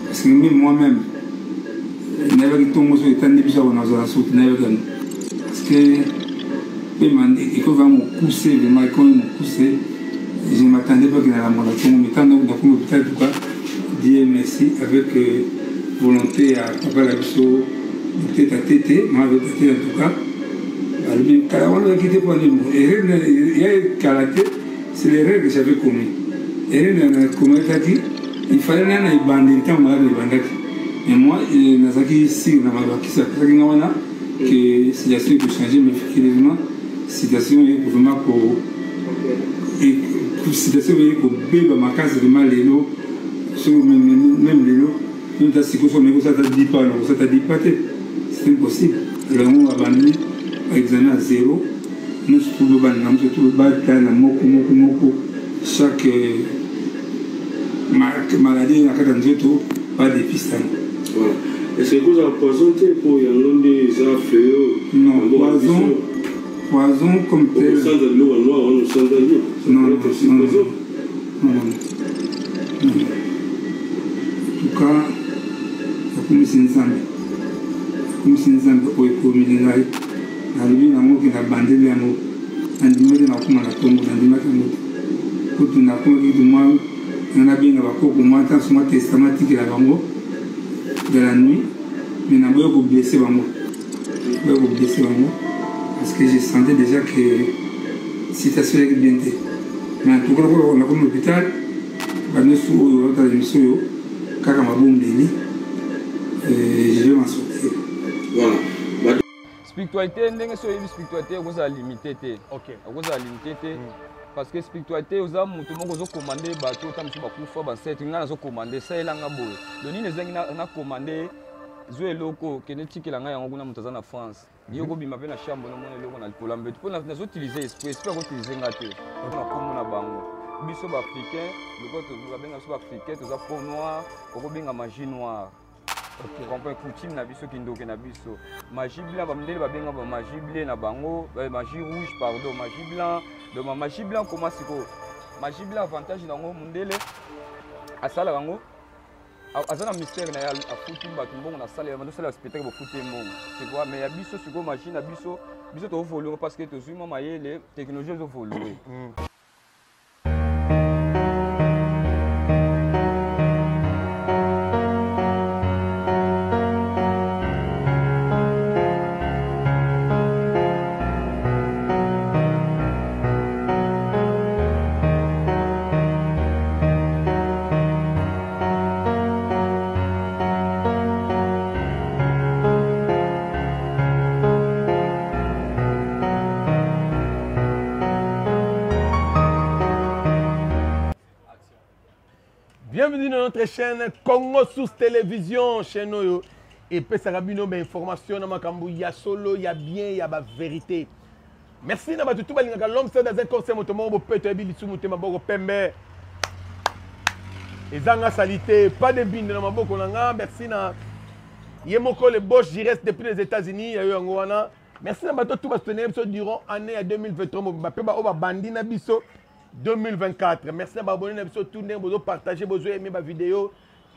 Parce que même moi-même, nayebaki ntongo soki etandi biso awa nazala soki nayebaki yango. Parce que pema ekoki vraiment mokuse, vraiment ekomi mokuse. Je ne m'attendais pas que nalamaka ntongo, mais ntango nakomi hôpital, en tout cas, Dieu merci, avec euh, volonté ya papa na biso docteur Tatete, mama Tatete en tout cas, balobi kala wana oyaki te mpo nini erreur ya kala te. C'est l'erreur que j'avais commis. Erreur na commettaki, il fallait na na ebandeli ntango malade ebandaki. Mais moi, eh, nazalaki sur na malakisi apesaki nga wana que situation ekochange, mais effectivement situation eye vraiment ko situation eye kobeba makasi vraiment lelo soki même lelo même ta sikoyo soki omeki kosala ta dipa na kosala ta dipa te, c'est impossible. Yango babandi baexamen ya zéro nyonso tu bobanda na moto tu batala na moko moko moko chaque euh, maladie na kati ya nzoto badepiste yango. Est-ce que kozala poison te mpo yango nde eza fléau? Non, poison, poison comme tel. Osanza biloko ya noir wana osanzaki. Non, non, non, non, non. En tout cas, nakumisi Nzambe, nakumisi Nzambe oyo ekomeli ngai. Nalobi nango ke nabandeli yango, nandimaki nakoma na tongo, nandimaki yango te. Kutu nakomaki kutu mwa nga nabenga bakoko mwa ntanso mwa testament tikela bango dans la nuit, mais naboya koblesse bango, naboya koblesse bango parce que je sentais déjà que situation eyaki bien te. Mais en tout cas lokola nakomi hôpital, banyonso oyo bazotala émission oyo kaka mabombeli, je vais m'en sortir. Voilà. Spiritualité ndenge so oyebi spiritualité okozala limité te. Okozala limité te. Parce que spiritualité oza moto moko ozokomande bato ota mosusu bakufa bansete ngai nazokomande salela nga boye donc nini ezangi nakomande zwa eloko kende tikela ngai yango kuna moto aza na France. Yo okobima mpe na chambre nomona eloko na likolo ya mbeto mpo nazoutilize esprit, esprit akoutilize nga te na kombo na bango. Biso baafricain lokola babenga biso baafricain toza peau noire, okobenga magie noire. Comprend coutume na biso, kindoki na biso, magie blanc, bamindele babenga ba magie bleu na bango, magie rouge, pardon, magie blanc. Donc magie blanc koma sikoyo magie blanc avantage nango mundele asalaka yango aza na mystère na ye, afuti bato mbongo na salela bando salela spectacle bofuti ye mbongo, c'est quoi. Mais ya biso sikoyo magie na biso, biso tovolue parce que tozwi mwa mayele, technologie ezovolue. Bienvenue dans notre chaîne Congo Source Télévision, chaîne oyo epesaka bino ba information na makambo ya solo, ya bien, ya ba vérité. Merci na bato tout balingaka l'homme seul dans un corps, c'est moto moko bopeto yebi lisumu te maboko pembe. Ezanga salité, pas de binde na maboko na nga. Merci na ye moko le boss Jires depuis les États-Unis, ya yo yango wana. Merci na bato tout ba soutenir biso durant année ya 2023 mobimba pe ba oyo babandi na biso 2024. Merci na ba abonné na biso tout ndenge bozo partager, bozo aimer ba vidéo,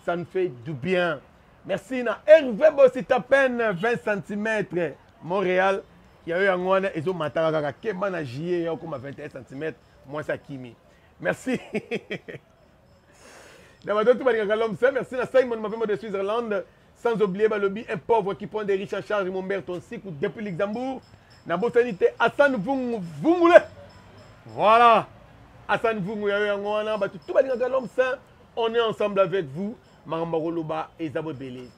ça nous fait du bien. Merci na Hervé Bossitapen 20 cm Montréal. Ya yo yango wana ezo mataka kaka keba na juillet ya okoma 21 cm mwasi akimi. Merci. Na bato tout balingaka l'homme saint. Merci na Simon Mavembo de Switzerland. Sans oublier balobi un pauvre qui prend des riches en charge Momberto Nsiku depuis Luxembourg. Na bosani te Hassan Vungu Vungule. Voilà. Hassan Vungu ya yo yango wana bato tout balingaka l'homme saint. On est ensemble avec vous. Makambo koloba eza bobele.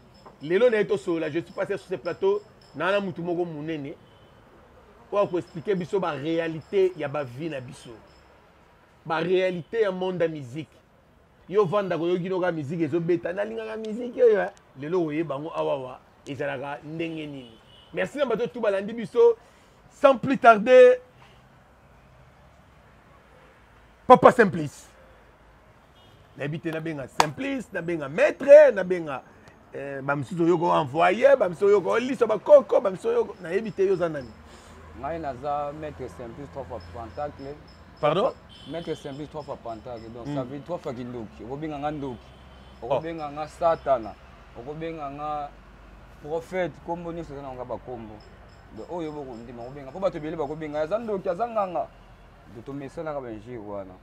Lelo na ye tosolola, je suis passé sur ce plateau na na mutu moko munene oyo akoexplike biso ba réalité ya ba vie na biso, ba réalité ya monde ya musique. Yo vanda koyoki noka musique ezobeta, nalingaka musique oyo, eh. Lelo oyeba yango awawa ezalaka ndenge nini. Merci na bato tout balandi biso. Sans plus tarder, Papa Simplice. Nayebi te nabenga Simplice, nabenga maître, nabenga bamisusu oyoko envoyé, bamisusu oyoko oliso bakoko, bamisusu oyoko, nayebi te yo oza nani. Ngai naza maître Simplice 3 fois pentacle. Pardon? Maître Simplice 3 fois pentacle. Donc ça veut dire 3 fois kindoki. Okobenga nga ndoki. Okobenga nga Satana, okobenga nga prophète, kombo nyonso eza na nga bakombo. Donc oyo bokondima kobenga mpo bato ebele bakobenga aza ndoki, aza nganga. Donc tomesanaka ba injure wana.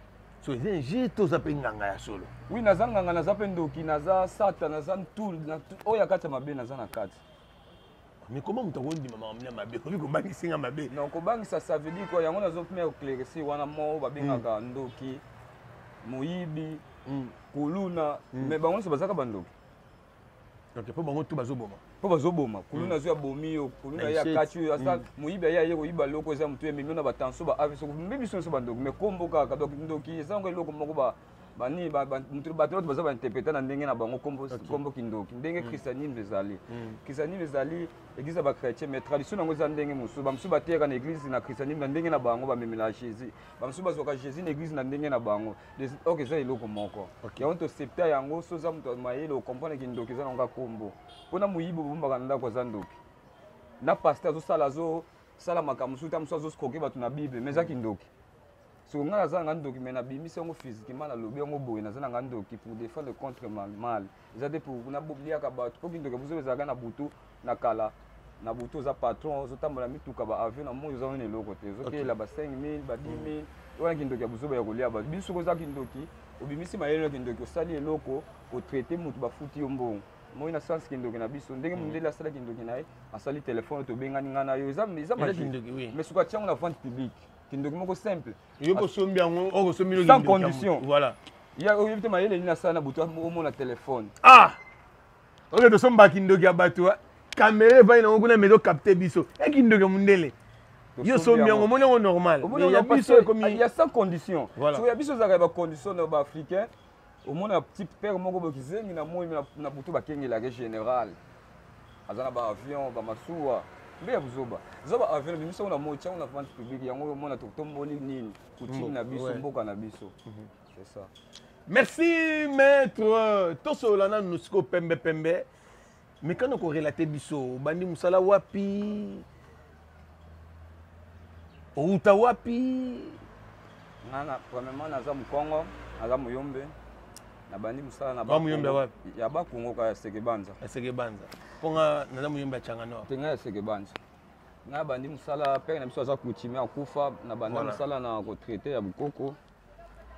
So eza injure to oza mpe nganga ya solo? Oui, naza nganga, naza mpe ndoki, naza Satana, naza ntul, oyo ya kati ya mabe naza na kati. Mais comment moto akondima makambo ya mabe? Okoki kobangisi nga mabe? Non, kobangisa ça veut dire quoi? Yango nazopima éclaircir wana moko babengaka ndoki, moyibi, kuluna, mais bango nyonso bazaka bandoki. Ok, mpo bango tu bazoboma. Mpo bazoboma. Kuluna azwi abomi yo, kuluna ye akati yo, asa moyibi aye aye koyiba loko eza motu ememi na batension ba avc mbe biso nyonso bandoki, mais kombo kaka. Donc ndoki eza yango eloko moko ba bani bato bato baza bainterprete na ndenge na bango kombo kombo kindoki ndenge christianisme ezali. Christianisme ezali église ya bachrétien, mais tradition yango eza ndenge mosusu. Bamosusu bateyaka na église na christianisme na ndenge na bango, bamemela Jésus. Bamosusu bazwaka Jésus na église na ndenge na bango. Ok, eza eloko moko yango tosepta yango. So oza moto ya mayele, ocomprendre kindoki eza nango kombo. Mpona moyibi obombaka na ndako aza ndoki, na pasteur azosala azosala makambo mosusu, ta mosusu azoscroke bato na Bible, mais eza kindoki. Soki ngai naza nanga ndoki, mais nabimisi yango physiquement, nalobi yango boye: naza nanga ndoki pour défendre contre mal. Eza te pour naliaka bato, mpo kindoki bozo ezalaka na butu na kala. Na butu oza patron, ozotambola mituka, ba avion, na moi oza wana eloko te, ozokeyela ba 5000, ba 10 000. Wana kindoki ya buzoba ya kolia bato. Biso soki oza kindoki, obimisi mayele na kindoki, osali eloko, otraite motu, bafuti yo mbongo. Moi na sens kindoki na biso ndenge mondele asala kindoki na ye, asali telefone, tobengani ngai na yo, eza magie. Mais soki atia yango na vente publique, kindoki moko simple. Yo bosombi yango, okosombi sans condition. Voilà. Ya oyebi te mayele nini asala na butu, omona telefone. Ah oke, tosombaka kindoki ya bato, kamera evandi nango kuna, mais ezocapte biso ya kindoki ya mondele. Yo sombi yango, omoni yango normal, ya biso ekomi ya sans condition. So ya biso ezalaka ya bacondition na baafricain. Omona petit père moko boye kizengi na moi na butu, bakengelaka général, aza na baavion, bamasuwa mbe ya buzoba. Eza baavion bimisa ngo na moi, tiango na vente publique yango, omona totomboli nini, coutume na biso, mboka na biso, c'est ça. Merci maître. Tosolola nanu sikoyo pembe pembe. Mekano korelate biso, obandi mosala wapi, outa wapi? Nga na premièrement naza mokongo, naza moyombe. Nabandi mosala na Moyombe wapi? Ya Bakongo kaka, ya Seke Banza. Ya Seke Banza. Mponga naza moyombe ya Changano. Te, ngai ya Seke Banza. Ngai nabandi mosala, pere na biso aza coutumier, akufa. Nabanda mosala na kotraite ya bokoko.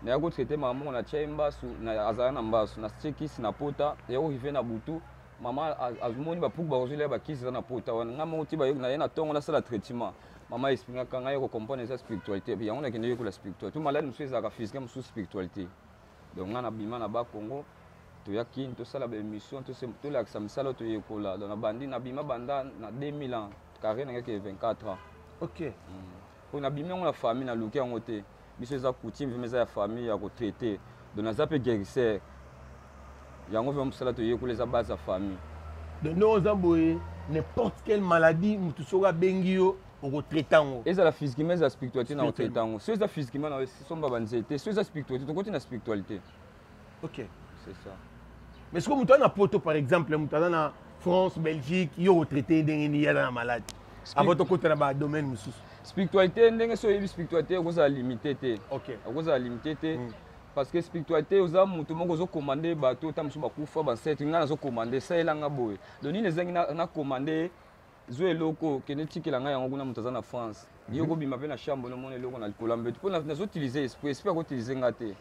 Naya kotraite mama moko, natia ye mbasu, azala na mbasu, natie kisi na pota ya orive na butu. Mama amoni bapuku bakozolia bakisi eza na pota wana. Ngai moko ti na ye na ntongo nasala traitement, mama espringaka ngai kocomprendre eza spiritualité. Yango nakende yekola spiritualité. Maladi mosusu ezalaka physique, mosusu spiritualité. Donc ngai nabima na Bakongo, toyaki tosala baémission, tolakisa misala oyo toyekola. Donc nabandi, nabima banda na 2000 ans, carrière nangaki 24 ans. Po nabimi yango na famille, naluki yango te. Biso eza coutume, vraiment eza ya famille ya kotraite. Donc naza mpe guérisseur. Yango vraiment mosala toyekola eza base ya famille. Donc ndenge oza boye, n'importe quelle maladie, motu soki abengi yo, okotraite yango? Ezala physiquement, ezala spiritualité, na kotraite yango. So eza physiquement, na somba banzete. So eza spiritualité, tokoti na spiritualité. C'est ça. Mais soki moto aza na poto par exemple, moto aza na France, Belgique, yo okotraite ndenge nini? Ye aza na maladi, avant tokota na badomaine mosusu. Spiritualité ndenge so oyebi spiritualité, okozala limité te. Okozala limité te, parce que spiritualité oza moto moko ozocommande bato, ata mosusu bakufa, bancêtre. Ngai nazocommande, esalelanga boye. Donc nini ezangi na commande, zwa eloko, kende tikela ngai yango kuna. Moto aza na France, yo kobima mpe na chambre, nomona eloko na likolo ya mbeto, mpo nazoutilize esprit. Esprit akoutilize nga te.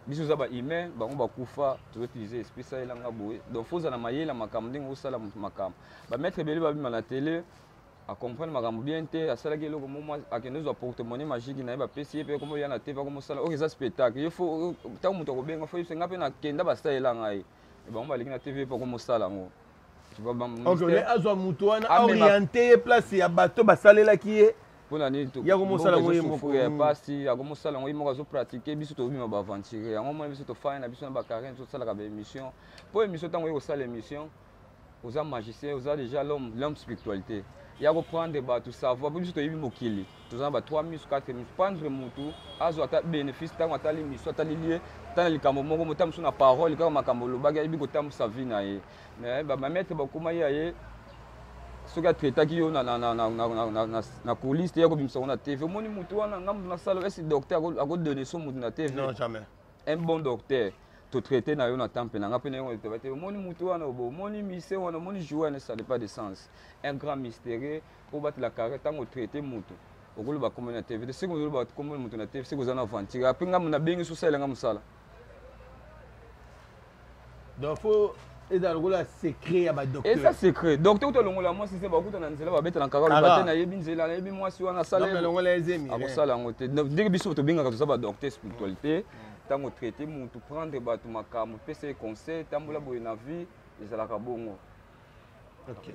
Biso oza bahumain, bango bakufa, tozoutilize esprit, salelanga boye. Donc fo ozala na mayele ya makambo ndenge osala moto makambo. Bamaître ebele babima na télé, acomprendre makambo bien te. Asalaki eloko mo, akende ozwa porte monnaie magique na ye, bapesi ye mpe komoya na te, bakomosala oyo eza spectacle. Ye fo ntango moto akobenga, fo yebisa nga mpe nakenda, basalela ngai. Bango balingi na TV mpo komosala yango. Ok, azwa moto wana, aoriente ye place ya bato basalelaki ye. Mpona nini? Ya komosala yango ye moko. Ya pasi, akomosala yango ye moko, azopratike. Biso tobima baaventure yango mona. Biso tofani na biso na bacarine, tosalaka baémission. Mpo émission, ntango oye kosala émission, oza magicien, oza déjà l'homme, l'homme spiritualité ya koprendre bato savoir. Mpo biso toyebi mokili, toza na ba 3 miso, 4 miso. Prendre motu, azwa ata bénéfice ntango atali miso, atali lie, ata na likambo moko, mota mosusu na parole kaka, makambo olobaki, ayebi kotambusa vie na ye. Mais bamaître bakoma ye aye, soki atraitaki yo na coulisse te, ya kobimisa ngo na TV, omoni motu wana, ngambo nasala esi docteur akodonne so motu na TV? Non, jamais. Un bon docteur. Totraite na yo na temple na nga mpe na yo te. Omoni mutu wana, omoni mise wana, omoni joueur, ça n'est pas de sens. Un grand mystérieux po batela carré. Ntango otraite mutu, okoloba kombo na TV te. Soki ozoloba kombo na mutu na TV, soki oza na aventure apres, nga nabengi so osalela nga mosala. Donc faut ezala lokola secret ya badocteur. Eza secret. Docteur kuta longola mwasi se bakuta na nzela, babeta na kaka, loba te nayebi nzela, nayebi mwasi wana. Asalongola ezemi. Akosala yango te. Ndenge biso tobengaka, toza badocteur spiritualité. Ntango traité mutu, prendre bato makambo, pesa ye conseil, tambola boye na vie, ezalaka bongo. Ok,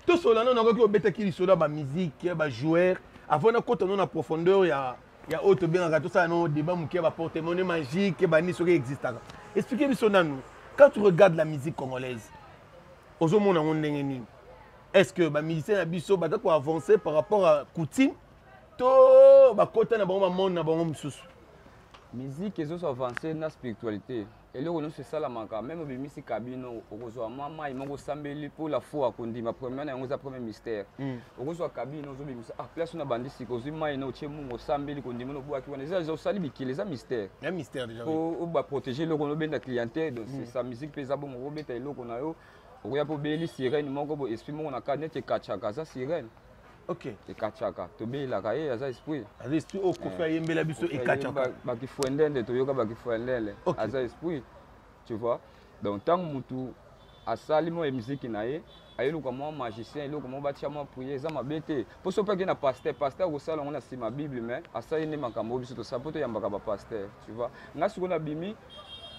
tosola nano. Nakoki obetaki lisolo ya bamusique ya bajoueur avant nakota no na profondeur ya oyo tobengaka, tosala no débat moke ya baporte-monnaie magique bani soki existaka. Explique biso nanu, quand tu regardes la musique congolaise, ozomona yango ndenge nini? Est ce que bamusicien na biso baza koavancer par rapport à coutume to bakota na bango bamonde na bango mosusu? Musique ezoso avance na spiritualité. Eloko nyonso esalamaka, même obimisi kabino, okozwa mwa mai moko, osambeli mpo la foi, akondima. Premier na yango eza premier mystère. Okozwa kabino, ozobimisa, ah, place na bandi sika, ozwi mai na otie mungu, osambeli, kondima na obwaki wana, eza osali bikili, eza mystère. Ya mystère déjà. Po baprotéger eloko, obenda clientèle. Donc c'est sa musique mpe eza bongo. Okobeta eloko na yo, okoya mpo obeyeli sirène moko bo, esprit moko na kati neti ekatiaka, aza sirène. Ekatiaka, tobeyelaka ye, aza esprit. Aza esprit oyo Kofi ayembela biso, ekatiaka. Bakifuendende, toyoka bakifuendende, aza esprit, tu vois. Donc ntango mutu asali mwa musique na ye, ayeluka mwa magicien, eloko moko batia mwa prière, eza mabe te. Mpo so mpe ake na pasteur, pasteur akosala yango na nsima Bible, mais asali nde makambo oyo biso tosala mpo toyambaka bapasteur, tu vois. Nga sikoyo nabimi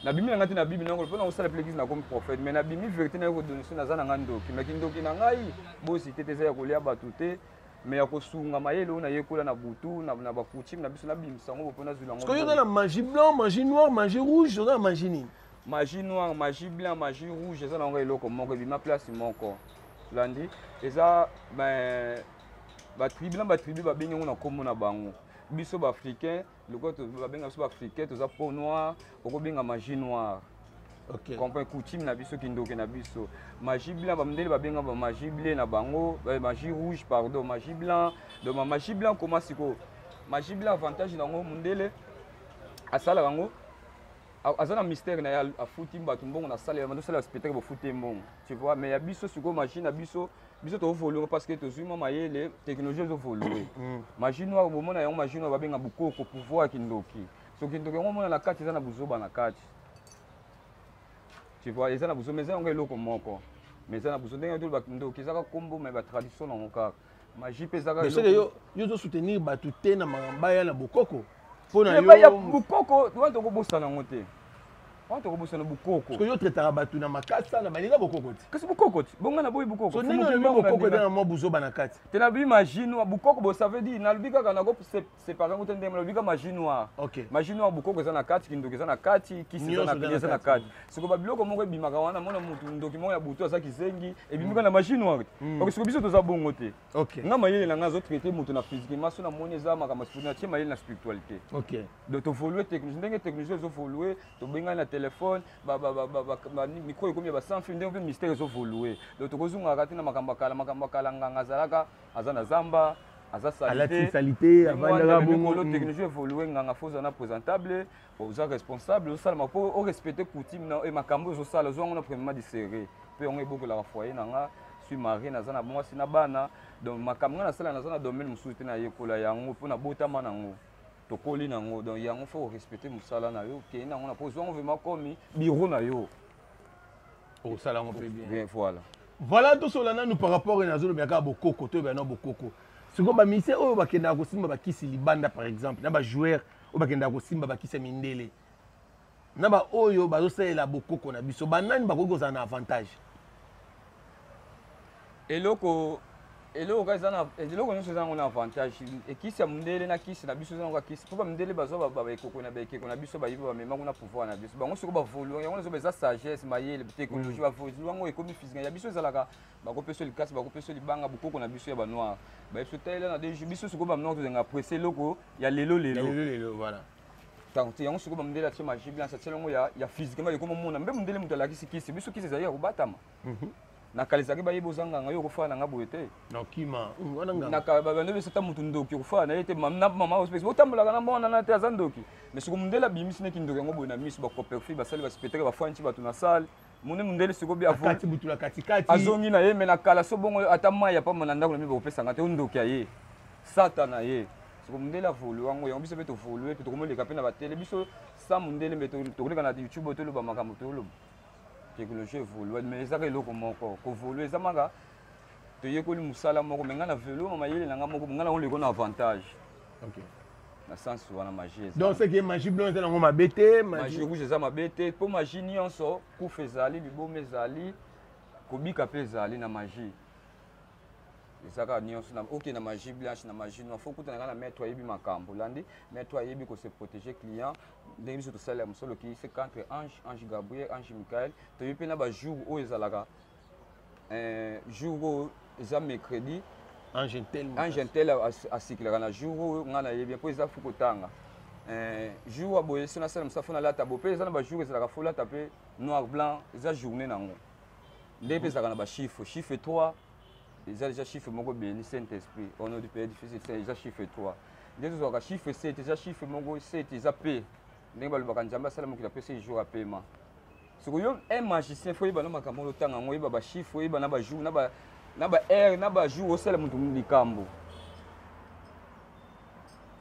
na ngai te na Bible nango mpo na kosala mpe l'église, nakomi prophète, mais nabimi vérité na yo kodonner. So naza na ngai ndoki, mais kindoki na ngai bosi te, te eza ya kolia bato te, mais ya kosunga mayele oyo nayekola na butu na bacoutume na biso, nabimisa yango mpo nazwila yango. Oza na magie blanc, magie noire, magie rouge, oza na magie nini? Magie noire, magie blanc, magie rouge, eza nango eloko moko, ebima place moko. Landi eza batribu na batribu, babengi yango na nkombo na bango. Biso baafricain, lokola babenga biso baafricain, toza peau noire, okobenga magie noire. Comprend coutume na biso, kindoki na biso. Magie blanc, bamindele babenga ba magie bleu na bango, magie rouge, pardon, magie blanc. Donc magie blanc koma sikoyo magie blanc, avantage nango, mundele asalaka yango, aza na mystère na ye, afuti bato mbongo na sala, bandosala spectacle, bofuti ye mbongo, tu vois. Mais ya biso sikoyo, magie na biso, biso toévoluer parce que tozwi mwa mayele, technologie ezoévoluer. Magie noire, bomona yango, magie noire babenga bukoko, pouvoir ya kindoki. So kindoki yango omona na kati eza na buzoba na kati, tu vois, eza na buzoba, mais eza yango eloko moko, mais eza na buzoba. Ndenge toloba ndoki ezaka kombo, mais batradition nango kaka magie mpe ezaka. Yo ozosoutenir bato te na makambo baya na bokoko? Mpona yo bokoko wana tokobosana yango te, wana tokobosana bokoko. Parce que yo traitaka bato na makasa na baninga bokoko te. Kasi bokoko te, bonga na boyi bokoko. So ndenge olobi bokoko eza na mwa buzoba na kati. Te, nalobi magie noire, bokoko bo, ça veut dire nalobi kaka nako séparer yango te. Ndenge nalobi kaka magie noire, magie noire, bokoko eza na kati, kindoki eza na kati, kisi eza na kati. Siko babiloko moko ebimaka wana, mona mutu ndoki moko ya butu aza kizengi, ebimika na magie noire te. Ok, siko biso toza bongo te. Nga mayele na nga azotraite moto na physiquement, so namoni eza makambo natie mayele na spiritualité. Donc toévoluer technologie, ndenge technologie ezoévoluer, tobengani na telefone, micro ekomi ya basan fil, ndenge mpe mystère ezoévoluer. Donc tokozungaka te na makambo ya kala. Makambo ya kala, nganga azalaka aza na zamba, aza salité, avandaka bongo. Technologie évolue, nganga faut ozala na présentable, oza responsable, ozosalama mpo orespecte coutume na e makambo ozosala, ozwa yango na premièrement du sérieux. Mpe yango ebokolaka foyer na nga. Suis marié, naza na mwasi na bana. Donc makambo nga nasala, naza na domaine mosusu te, nayekola yango mpo nabotama nango, tokoli nango. Donc yango faut korespecte mosala na yo, okei nango na mpo ozwa yango vraiment komi bureau na yo. Okosala yango mpe bien. Bien, voilà. Voilà, tosola nanu par rapport nazoloba kaka bokoko, toyeba na bokoko. Sikoyo bamusicien oyo bakendaka kosimba bakisi libanda, par exemple na bajoueur oyo bakendaka kosimba bakisi ya mindele, na baoyo bazosalela bokoko na biso, banani bakoki kozala na avantage? Eloko kaka eza na eloko nyonso eza yango na avantage. Ekisi ya mondele na kisi na biso eza yango kisi, mpo bamindele bazwa baekoko na baekeko na biso, bayibi, bamema kuna pouvoir na biso. Bango sikoyo baévoluer yango, nazoba eza sagesse, mayele, technologie, baévoluer yango, ekomi physique. Ya biso ezalaka bakopesa likasi, bakopesa libanga. Bokoko na biso ya banoir bayebi so talela na deux jours. Biso sikoyo banoir tozanga presse eloko ya lelo lelo. Lelo, voilà. Ntango te yango sikoyo bamindele atie magie blanche, atie yango ya physiquement, ekoma mona mbe mondele moto alakisi kisi. Biso kisi ezali ya kobatama. Nakalisaki bayebi oza nganga, yo okofala na nga boye te. Nakima wana nganga. Bando biso ata motu ndoki okofala na ye te, na mama otambolaka na mwana na te, aza ndoki. Mais soko mondele abimisi neti ndoki yango boye na miso, bacoperfil basali baspectacle, bafandi bato na salle, mone mondele sikoyo bi akati butula katikati, azongi na ye. Me na kala so bongo ata mai ya pamba na ndako na mi bakopesanga te, ondoki aye satana ye. Soko mondele avolue yango, yango biso mpe tovolue mpe tokomoleka mpe na batele biso sa mondele, mpe tokoleka na YouTube, toloba makambo toloba. Technologie evolue, mais ezaka eloko moko kovolue eza maka toyekoli mosala moko. Me ngai na velo mayele na ngai moko, ngai nango leko na avantage. Na sens wana magie eza. Donc c'est que magie blanche eza nango mabe te? Magie rouge eza mabe te, mpo magie nyonso kufa ezali, liboma ezali, kobika mpe ezali na magie. Eza kaka nyonso na oke na magie blanche, na magie noire, faut okutana kaka na maître ayebi makambo. Olandi maître ayebi kose protéger client. Ndenge biso tosalela mosolo ki se contre ange, ange Gabriel, ange Michael, toyebi mpe na bajour oyo ezalaka, jour oyo eza mercredi, ange tel, ange tel asikilaka na jour oyo. Ngai nayebi mpo eza fu kotanga jour ya boye, so nasala mosala fo nalata boye. Mpe eza na bajour ezalaka fo lata mpe noir blanc, eza journée nango. Ndenge mpe ezalaka na bachiffre, chiffre 3 eza déjà chiffre moko béni, Saint Esprit, au nom du Père, du Fils et eza chiffre 3. Nde tozwaka chiffre 7, eza chiffre moko 7 eza p ndenge balobaka Nzambe asala mokili, apesi jour apema. Soki yo un magicien, fo oyeba na makambo oyo otanga yango, oyeba bachiffre, oyeba na bajour, na baheure, na bajour osala moto likambo.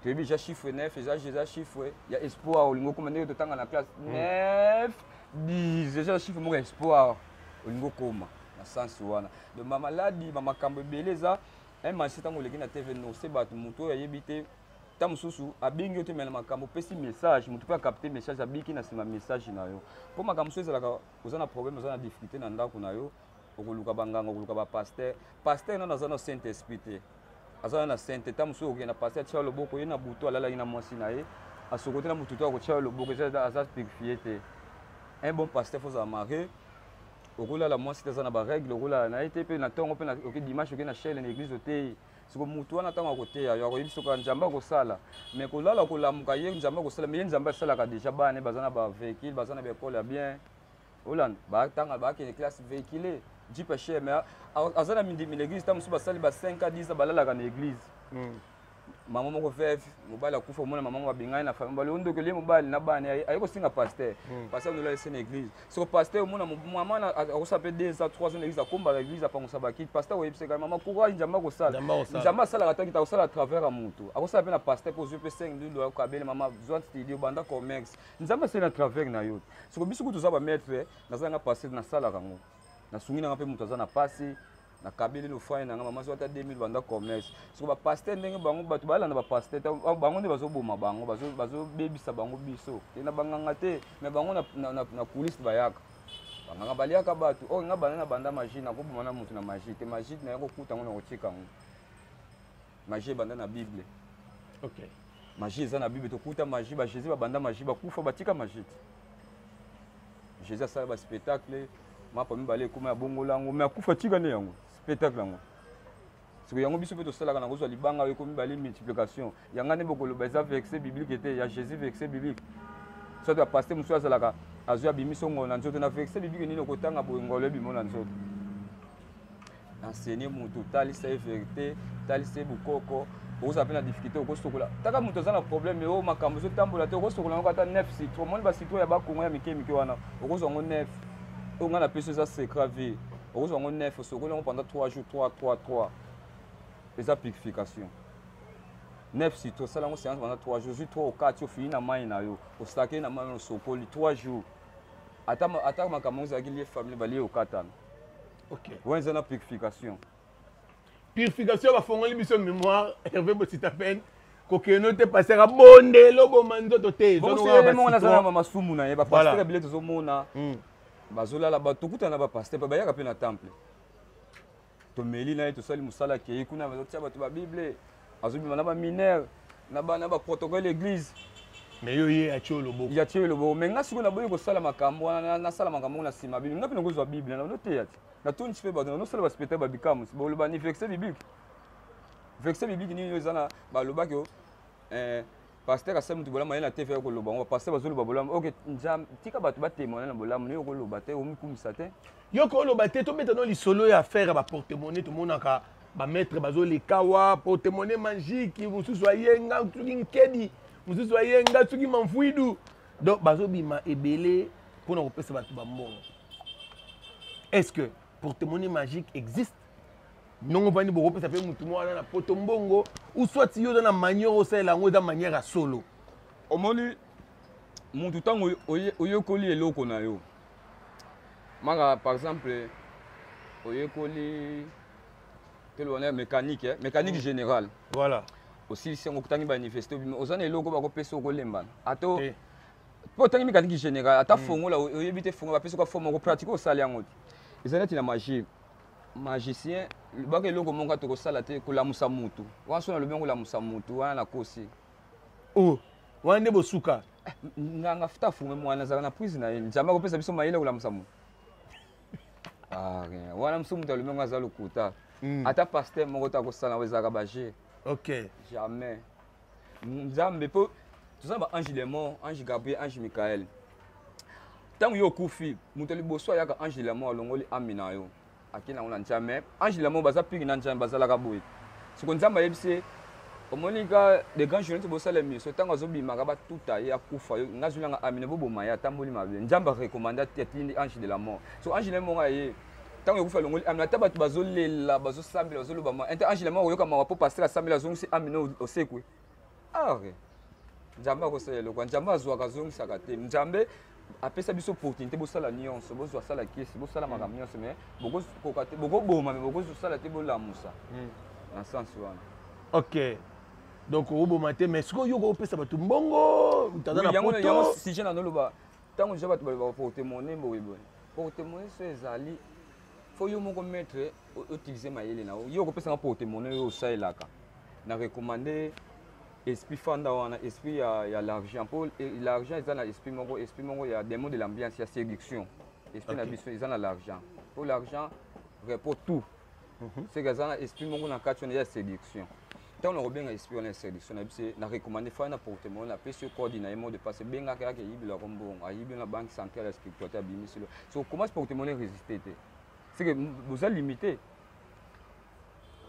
Toyebi eza chiffre 9, eza chiffre ya espoir. Olingi okoma ndenge totanga na classe 9, 10, eza chiffre moko ya espoir, olingi okoma na sens wana. Donc bamaladi, bamakambo ebele eza un magicien. Ntango oleki na TV nose bato, moto oyo ayebi te, ta mosusu abengi yo te, me na makambo opesi message, moto mpe acapte message, abiki na nsima message na yo. Mpo makambo mosusu ezalaka, oza na problème, oza na difficulté na ndako na yo, okoluka banganga, okoluka bapaster. Paster nano aza na Saint Esprit te, aza na sainte. Ta mosusu okokende na paster, atia loboko ye na butu, alalaki na mwasi na ye, asoko te na motu to akotia loboko, aza purifie te. Un bon pasteur fo ozala marie, okolala mwasi te aza na barègle, okolala na ye te. Mpe na ntongo mpe oke dimanche, oke na chaine na église, oteyi. Siko motu wana ntango akoteya yo, akoyebi soki Nzambe akosala, mais kolala kolamuka ye Nzambe akosala, mais ye Nzambe asalaka déjà. Bana baza na bavéhicule, baza na baekole ya bien, olanda batanga, bakende classe véhicule, jeep ya cher, mais aza na mindimi na église. Ntango mosusu basali ba 5 à 10, balalaka na église. Mama moko veuve, mobali akufa, omona mama moko abengani na famille, bali ondoki olie mobali na bana, aye kosinga pasteur. Pasteur ndola ese na église. Soko pasteur omona mama akosala mpe 2 ans, 3 ans na église, akombaka église, apangusa bakiti. Pasteur oyebisaka mama courage, Nzambe akosala. Nzambe asalaka tanki akosala à travers ya motu, akosala mpe na pasteur mpo ozwi mpe 5 ndundu, akabele mama, zwa studio, banda commerce, Nzambe asali na travers na yo. Soko biso kutu toza bamaître, nazalanga pasteur, nasalaka yango, nasungi nanga mpe moto aza na pasi, nakabeli lofai nanga, mama zwa ata 2000, banda commerce. Soko bapaster ndenge bango bato balanda bapaster, bango nde bazoboma bango, bazobebisa bango. Biso te na banganga te, mais bango na coulisse bayaka, banganga baliaka bato oyo. Nga banda na banda magie, nakoboma na motu na magie te. Magie naye kokuta yango na kotika yango. Magie ebanda na Bible. Magie eza na Bible, tokuta magie. Bajésus babanda magie, bakufa, batika magie te. Jésus asala baspectacle, mapa mibale ekoma ya bongola yango, mais akufa, tika nde yango spectacle yango. Sikoyo yango biso mpe tosalaka na kozwa libanga oyo ekomi mibale, multiplication yanga nde bokoloba eza verset biblique te ya Jésus. Verset biblique, soit bapaster mosusu azalaka azwi abimisi ngolo na nzoto, na verset biblique nini okotanga boye ngolo ebimo na nzoto? Enseigner moto, talisa ye vérité, talisa ye bokoko. Okozala mpe na difficulté, okosokola taka moto aza na problème oyo, makambo ezotambola te, okosokola yango ata 9 citron. Omoni bacitron ya bakongo ya mike mike wana, okozwa yango 9. Oyo ngai napesi eza secret vie. Okozwa yango 9, osokoli yango pendant 3 jours, 3 3 3, eza purification. 9 citron, osala yango séance pendant 3 jours, ozwi 3, okati, ofini na mai na yo, osakeli na mai wana, osokoli 3 jours. Ata makambo ezalaki lie famille balie, okatana. Wana eza na purification. Purification, bafongoli biso mémoire. Hervé Bosita Pen kokende te, pasteur abondela oboma nzoto te. Moko naza na masumu na ye. Bapaster ebele tozomona bazolala bato, tokutana na bapaster mpe bayaka mpe na temple, tomeli na ye, tosali mosala, akei kuna, bazotia bato babible, azobima na baminere, na baprotocole église. Mais yo ye atie loboko. Ya tie loboko, mais nga sikoyo naboyi kosala makambo wana, nasala makambo ngo na nsima bible. Nga mpe nakozwa Bible nanoteya te, natondisi mpe bato, nanosala baspectacle babikamusi. Boloba ni verset biblique, verset biblique nini oyo eza na balobaki? Pasteur asali moto bolamu, aye na TV koloba yango. Pasteur bazoloba bolamu. Ok, Nzambe, tika bato batémoigne na bolamu. Nayo koloba te, omikumisa te. Yo koloba te. Tobeta no lisolo ya affaire ya baporte-monnaie. Tomonaka bamaître bazoleka wa porte-monnaie magique, mosusu ayenga soki nkedi, mosusu ayenga soki mamfuidu. Donc bazobima ebele mpona kopesa bato bambongo. Est ce que porte-monnaie magique existe? Ndongo vandi, bokopesa mpe motu moko wana na poto mbongo, ou soit yo oza na manière osalela yango, eza manière ya solo? Omoni, mutu ntango oyekoli eloko na yo maka, par exemple oyekoli toloba mécanique, eh? Mécanique générale. Voilà. Osilisi yango, otangi bauniversité, obima, oza na eloko bakopesa, okolembana ata mpo otangi mécanique générale, ata fongola oyebi te. Fongola bapesi ka fo moko pratique, osali yango te. Eza neti na magie, magicien baka eloko moko tokosala te, kolamusa mutu wana. So nalobi yango, kolamusa mutu wana, nakosi. Oh, wana nde bosuka. Nganga futa fume mwana azalaka na prise na ye. Nzambe akopesa biso mayele kolamusa mutu. Ah, rien. Wana mosusu moto alobi yango aza lokuta. Ata pasteur moko te akosala yango, ezalaka baje. Jamais. Nzambe, mpo toza na baange de mort, ange Gabriel, ange Michael. Ntango yo okufi, moto ya liboso ayaka, ange de la mort, alongoli ami na yo, akei nango na Nzambe. Ange de la mort baza piki na Nzambe, bazalaka boye. Siko Nzambe ayebisi ye: omoni ka de grand journée bosala émission, ntango azobimaka batuta ye, akufa. Yo nga azwilanga amine, boboma ye, atamboli mabe. Nzambe arecommande, atindi ange de la mort. So ange de la mort aye, ntango ekufi, alongoli amine. Ata bato bazolela, bazosambela, bazoloba ma ente, ange de la mort oyoka mawa mpo pasteur asambela, azongisi amine, osekwe. Ah, Nzambe akosala eloko, Nzambe azwaka, azongisaka te. Nzambe apesa biso opportunité, bosala nyonso, bozwa, sala kisi, bosala makambo nyonso, mais bokokoka te, bokoboma, mais bokozosala te, bolamusa na sens wana. Ok, donc okoboma te, mais sikoyo yo okopesa bato mbongo, moto aza na poto. Sujet na noloba, ntango deja bato balobaka porte-monnaie boye boye, porte-monnaie so ezali, fo yo moko maître outilize mayele na yo. Yo okopesanga porte-monnaie oyo osalelaka, na recommande esprit fanda wana, esprit ya l'argent, mpo l'argent eza na esprit moko, esprit moko ya démon de l'ambiance ya séduction. Esprit na biso eza na l'argent, mpo l'argent répond tout. C'est que eza na esprit moko na kati wana ya séduction. Ntango nakobenga esprit wana ya séduction na biso, na recommande fana na porte-monnaie, napesi yo code na ye, mot de passe, ebengaka yaka, eyibelaka mbongo, ayibi na banque centrale ya spiritualité, abimisi lo. So comment porte-monnaie résister te? C'est que boza limité.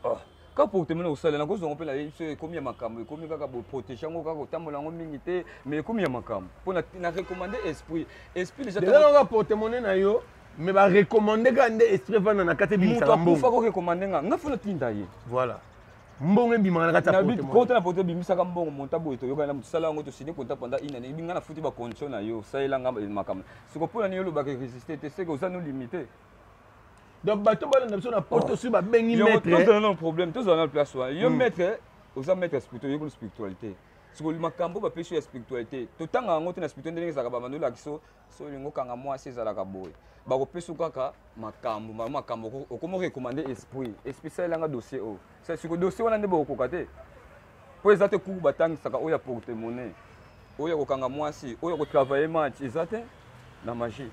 Oh. Ka porte-monnaie kosala, nakozonga mpe nayebi so ekomi ya makambo, ekomi kaka boprotege yango, kaka kotambola yango mingi te, mais ekomi ya makambo mpo na recommande esprit, esprit déjà kaka porte-monnaie na yo, mais barecommande kaka nde esprit evanda na kati, ebimisaka mbongo. Moto akufa korecommande nga, nga fo natinda ye. Voilà, mbongo ebimaka na kati ya porte-monnaie. Kota na porte, ebimisaka mbongo. Monta boye, toyokani na moto, sala yango, tosine konta pendant une année, nga nafuti bacondition na yo, osalela nga makambo. Siko mpona nini olobaka résister te? Seke oza no limité. Donc bato balanda biso na poto, soki babengi maître. Tozala na problème, tozala na place wana. Yo maître, oza maître ya spiritualité, oyekoli spiritualité. Sikoyo makambo bapesi yo ya spiritualité, totanga yango te na spiritualité. Ndenge ezalaka, bamando olakisa so olingi okanga mwasi, ezalaka boye, bakopesa kaka makambo, makambo okoma recommande esprit, esprit salelanga dossier oyo. Siko dossier wana nde bokokoka te, mpo eza te kuku batangisaka oyo ya porte monnaie, oyo ya kokanga mwasi, oyo ya kotravaille match, eza te na magie.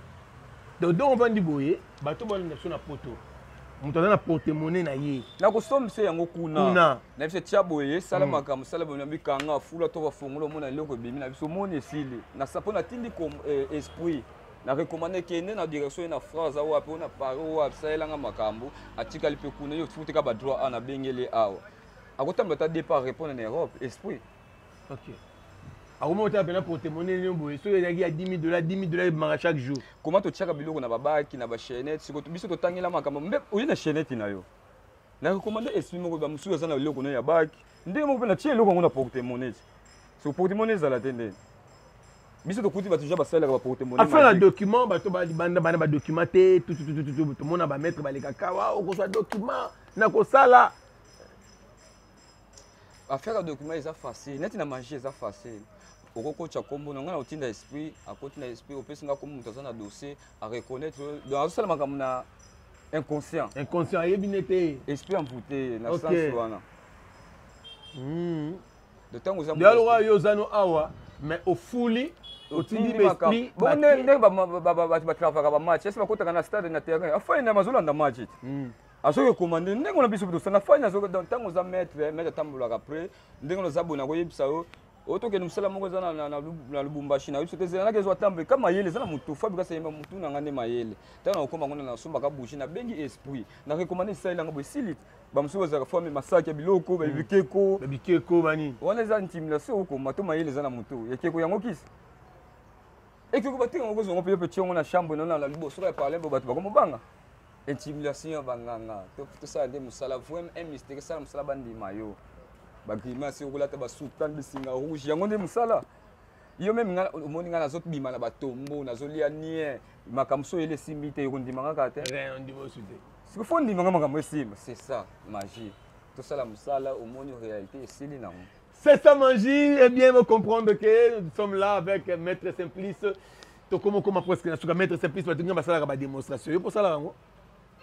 Donc ovandi boye, bato balanda biso na poto, moto aza na porte-monnaie na ye. Nakosombisa yango kuna na biso, tia boye, sala makambo, sala boye, bikanga fula to bafongola, omona eloko ebimi na biso, omoni esili mpo natindi esprit, na recommande kende na direction ye na phrase awa mpe na Paris oyo asalelanga makambo, atikali mpe kuna. Yo futika badroit a nabengeli awa, akotambola ata départ, répondre na Europe, esprit. Ok, akomi otala mpena porte-monnaie nini boye, soki ezalaki ya 10 000 dollars, 10 000 dollars ebimaka chaque jour. Comment totiaka biloko na babaki, na bachaînette? Siko biso totangela makambo mbe oye na chaînette na yo, na recommande esprit moko, bamosusu aza na eloko na ya baki, ndenge moko mpe natie eloko yango na porte-monnaie. So porte-monnaie ezala te ndenge biso tokuti bato ja basalelaka baporte-monnaie. Affaire ya document, bato banda bana badocument te, tututututu, tomona bamaître balekaka wa, okozwa document na kosala. Affaire ya document eza facile, neti na magie eza facile. Okokotya nkombo na ngai na otinda esprit, akoti na esprit, opesi nga nkombo, moto aza na dossier areconnaître. Donc azosala makambo na inconscient. Inconscient, ayebi ne te. Esprit envoûté na sens wana. De ntango oza lokola yo oza no awa, mais ofuli, otindi baesprit. Ndenge bato batravaka bamatch, esi bakotaka na stade, na terrain, afai na bazolanda match te, azoki ekomande ndenge wana. Biso tosala fai, ntango oza maître, maître atambolaka après ndenge oza boye, nakoyebisa yo. Oyo tokende mosala moko eza na Lubumbashi na biso te, ezalaki ezwa tambo eka mayele eza na motu Fabrigas ayemba motu na ngai nde mayele. Ntango nakokoma ngo nasombaka bougie, nabengi esprit, na recommande esaleli yango boye esili. Bamosusu bazalaka fo masaki ya biloko, babikeko. Babikeko bani? Wana eza intimidation okoma to mayele eza na motu. Ekeko yango kisi. Ekeko batinga yango kozongo mpe yo mpe tiongo na chambre na na liboso ya parler bo bato bakomobanga. Intimidation ya banganga. Tosala nde mosala vraiment un mystère, sala mosala bandima yo. Ba grimace okolata ba soutane bisinga rouge yango nde mosala. Yo meme nga omoni nga nazobima na batombo, nazolia nie, makambo so oyeli esimbi te, okondima kaka te. Rien, ondima osu te. Siko fo ndima nga makambo esimba, c'est ça magie. Tosala mosala omoni réalité esili nango. C'est ça magie, et bien vous comprendre que nous sommes là avec Maître Simplice. Tokomo koma presque na suka Maître Simplice bato basalaka ba démonstration. Yo posala yango?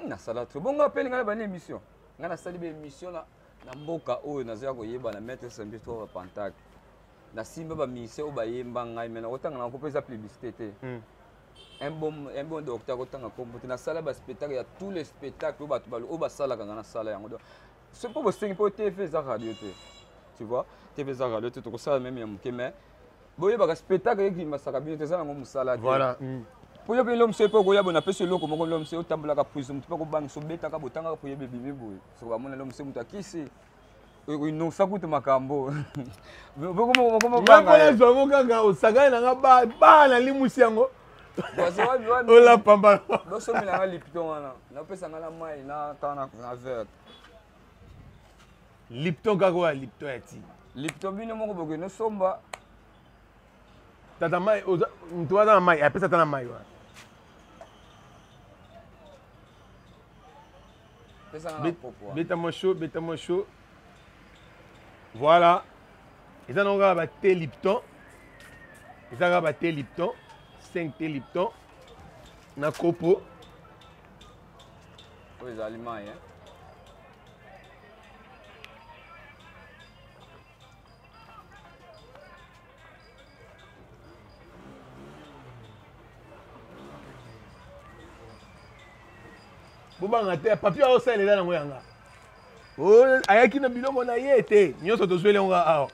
Nasala trop. Bongo apeli nga na bani émission. Nga nasali ba émission na na mboka oyo nazoya koyeba na Maître Simplice to ba pentacle. Nasimba ba musicien oyo bayemba ngai mais nakotanga na nkombo eza publicité te. Un bon docteur akotanga nkombo te. Nasala ba spectacle ya tous les spectacles oyo bato oyo basalaka nga nasala yango. Donc ce mpo bosengi mpo TV eza radio te. Tu vois, TV eza radio te, tokosala même ya moke mais boyebaka spectacle ekimasaka bino te, eza nango mosala te. Voilà. Po yo mpe lomso mpe okoya boye napesi eloko moko lomso otambolaka prison moto mpe akobangisa obetaka botangaka po yeba ebimi boye soki bamona lomso moto akisi inosa kutu makambo nazwa yango kaka osakani nanga ba nalimusi yango olapamba bosomelanga lipton wana napesa nga na mai na ta na verte lipton kaka oyo ya lipton ya ti lipton bino moko bokende osomba tata mai moto aza na mai apesa ata na mai wana beta mwa chaud, beta mwa chaud. Voilà. Eza nango kaka ba thé Lipton. Eza kaka ba thé Lipton, 5 thé Lipton na kopo. Oyo ezali mai, hein? Bobanga te, papier aosalela eza nango yanga. Oh, ayaki na biloko na ye te, nyonso tozweli yango awa.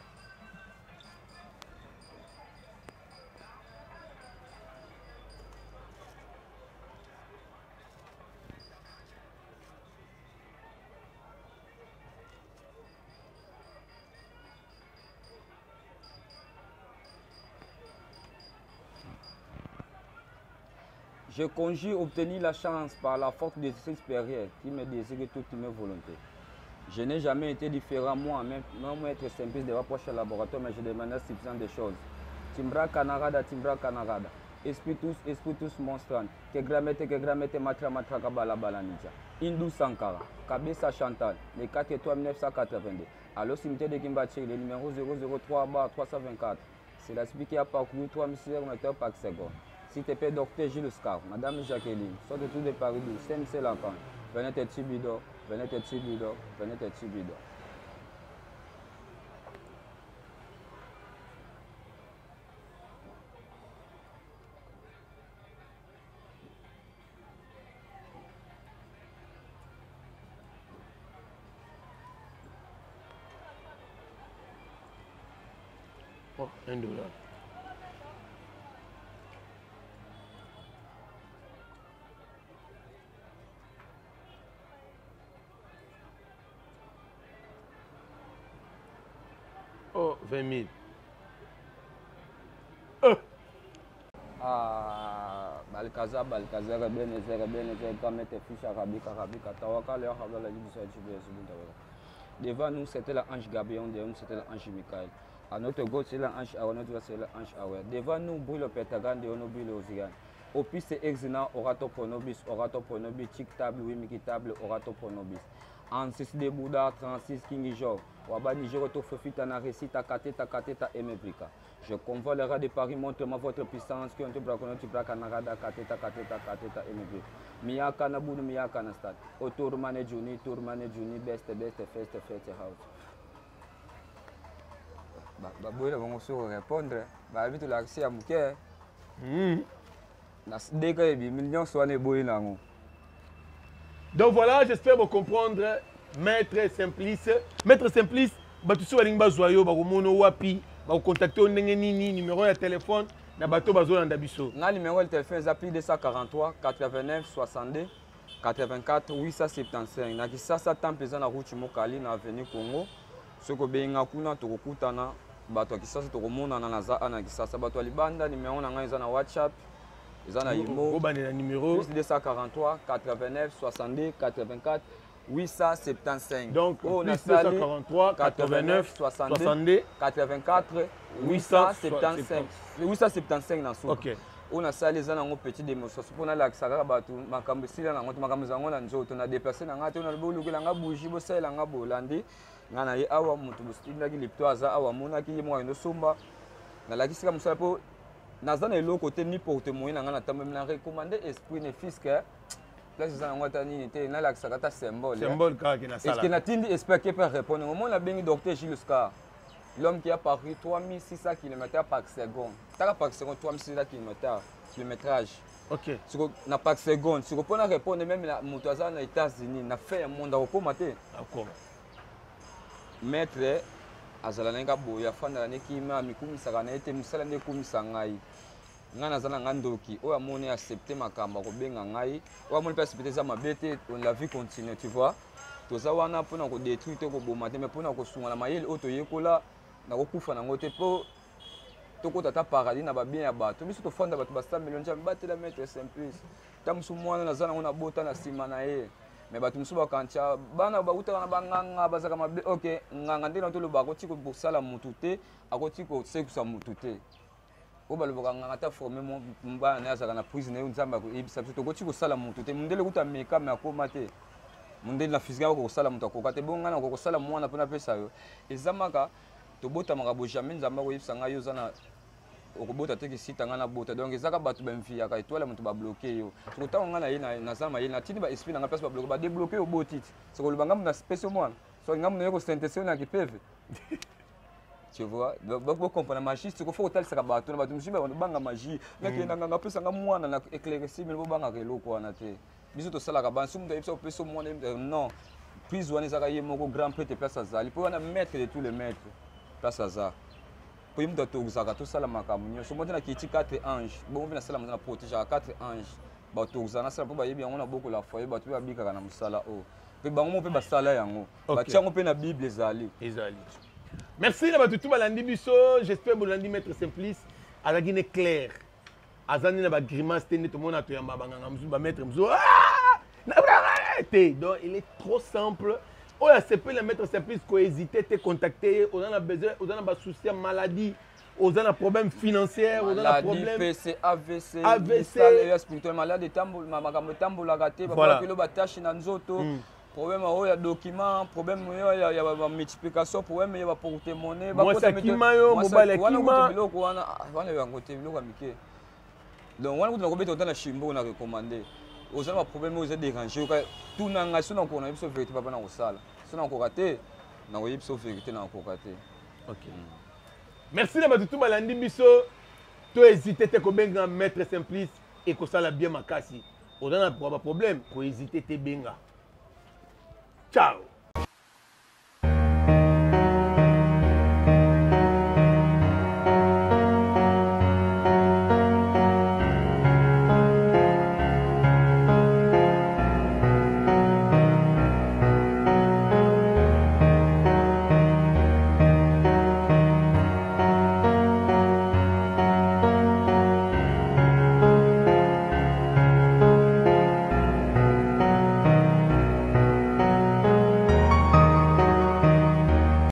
Je conjure obtenir la chance par la force de l'esprit supérieur qui me désire toutes mes volontés. Je n'ai jamais été différent, moi, même, même être simpliste de rapprocher le laboratoire, mais je demandais suffisant des choses. Timbra Kanarada, Timbra Kanarada. Esprit tous, esprit tous, monstran. Que gramete, que gramete, matra, matra, kabala, balanija. Indou Sankara, Kabesa Chantal, le 4 3 1982. À l'ocimité de Kimbache, le numéro 003 bar 324. C'est la qui a parcouru 3600 mètres par seconde. S'il te plaît, docteur Gilles Oscar, Madame Jacqueline, sortez tous de Paris, CMC Lacan. Venez te Tibido, venez te Tibido, venez te Tibido. Oh, $1. Oh, 20 000. Oh. Ah, Balkazar, Balkazar, Ebenezer, Ebenezer, Gamete, Ficha, Rabika, Rabika, Tawaka, Léa, Rabala, Libisa, Jibé, Zubin, Tawaka. Devant nous, c'était l'ange Gabriel, derrière nous, c'était l'ange Michael. À notre gauche, c'est l'ange Aaron, à notre droite, c'est l'ange Aouer. Devant nous, brûle le Pentagon, derrière nous, brûle le Osiran. Opus exina, orato pronobis, orato pronobis, chic table, wimiki table, orato pronobis. Ancestre de Bouddha, 36 King George. Wabani, je retrouve Fitana, récita, kateta, kateta, emeplika. Je convoie le rat de Paris, montre-moi votre puissance, qui ont été braconné, tu braques, narada, kateta, kateta, kateta, emeplika. Miyaka, Naboudou, Miyaka, Nastad. Autour, Mane, Juni, Tour, Mane, Juni, best, best, fest, fest, house. Bah, bah, bah, bon, sur répondre. Bah, vite, l'accès à Mouké. Na deka ebi, million soit né boy nango. Donc voilà, j'espère vous comprendre. Maître Simplice. Maître Simplice, bah, tu sais, balingi bazwa yo, bakomono wapi, Bakocontacte yo ndenge nini? Numéro ya telefone na bato bazolanda biso. Nga numéro ya telefone eza plus 243 89 62 84 875. Na Kisasa, temple eza na route Mokali, na avenue Congo. Soki obengi nga kuna, tokokutana. Bato ya Kisasa, tokomonana. Naza a na Kisasa. Bato ya libanda, numéro na ngai eza na WhatsApp, eza na Imo. Obandela numéro. Plus 243 89 62 84 875. Donc oyo plus nasali 243 89 62 84 875, 875 na suka. Oyo nasali eza nango petit démonstration mpo nalakisa kaka bato makambo esila nango te. Makambo ezango na nzoto, na déplace na ngai te. Nalobi olukela nga bougie, bosalela nga. Bolandi ngai na ye awa, moto botindaki lepto aza awa, amonaki ye moko akende osomba. Nalakisika mosala mpo naza na eloko te, ni porte moyen na ngai. Natambami na recommande esprit, ne fût-ce que place eza nango ata nini te, nalakisaka ata symbole. Symbole kaka ke Est-ce nasala. Que natindi esprit ake mpe répondre? Omoni, nabengi docteur Gilles Oscar, l'homme qui a parcouru 3600 km par seconde. Taka par seconde, 3600 km, kilométrage. Siko na par seconde, siko mpona répondre même na moto aza na États-Unis, na fin ya monde, akokóma te. Akoma. Maître azala na ye ka boye, afandaka ne kima, amikumisaka na ye te. Mosala nde ekumisa ngai. Ngai naza na ngai ndoki. Oyo amoni accepte makambo, akobenga ngai. Oyo amoni mpe accepte, eza mabe te. La vie continue, tu vois. Toza wana mpona kodétruire te, koboma te, mais mpona kosunga na mayele oyo toyekola. Nakokufa nango te mpo tokota ata paradis na babien ya bato. Biso tofanda bato basambeli Nzambe, batela maître Simplice. Ta mosu mwana naza nango, nabota na nsima na ye, mais bato mosusu bakantia bana bautaka na banganga, bazalaka mabe. Ok, nganga ndenge na toloba, akoti kosala mutu te, akoti kosekusa mutu te. Oyo balobaka nganga ata forme bana na ye, azalaka na prise na ye. Nzambe akoyebisa biso tokoti kosala mutu te. Mondele kuta meka, me akoma te. Mondele na physique akoki kosala moto, akoka te. Bongo ngai nakoki kosala mwana mpo napesa yo? Eza maka tobotamaka bo, jamais Nzambe akoyebisa ngai yo oza na okobota te, kisita ngai nabota. Donc ezaka bato baenviaka étoile ya moto, babloke yo. Soko ntango ngai na ye naza mayele, natindi baesprit na ngai place babloke, badébloke yo, oboti ti. Soko oloba ngai napesi yo mwana, soki ngai naye kosynthése yo na kipeve, tu vois. Bocomprendre magie. Siko fo kotalisaka bato na bato mosusu banga magie. Nakende nganga apesanga mwana na éclairci mino. Bobangaka eloko wana te. Biso tosalaka banso. Moto ayebisa opesa mwana, non, prise wana ezaka ye moko grand prêtre place azali, mpo wana maître de tous les maîtres place aza, mpo ye moto atorisaka tosala makambo nyonso. Mo te nakiti 4 ange bongo mpe nasala na protégeaka 4 ange, baautorisaka nasala mpo bayebi yango na bokola foyer. Bato mpe babikaka na mosala oyo, mpe bango mo mpe basala yango, batia yango mpe na Bible ezali. Ezali. Merci na bato tu balandi biso. J'espère bolandi maître Simplice, azalaki ne clair, aza nde na bagrimace te nde tomona toyamba banganga mosusu, bamaître mosusu te. Donc il est trop simple. Oyo asepeli na maître Simplice, kohésite te, contacte ye. Oza na besoin, oza na basouci ya maladie, oza na problème financière, oza na problème PC, AVC, AVC, ya spirituel, malade, makambo etambolaka te, babakelo batashe na nzoto, problème oyo ya document, problème oyo ya bamultiplication, problème ya baporte monnaie. Mwasi akima yo, mobali akima. Biloko wana wana yango te, biloko ya mike. Donc wana kutu nakobeta ota na shimbo na recommande. Oza na baproblème oyo eza dérange, oka tuna ngai. So nakoka na biso vérité, papa, na kosala. So nakoka te, nakoyebi biso vérité, nakoka te. Ok, merci na bato tu balandi biso. To hésite te kobenga maître Simplice, ekosala bien makasi. Oza na baproblème, kohésite te, benga. Ciao.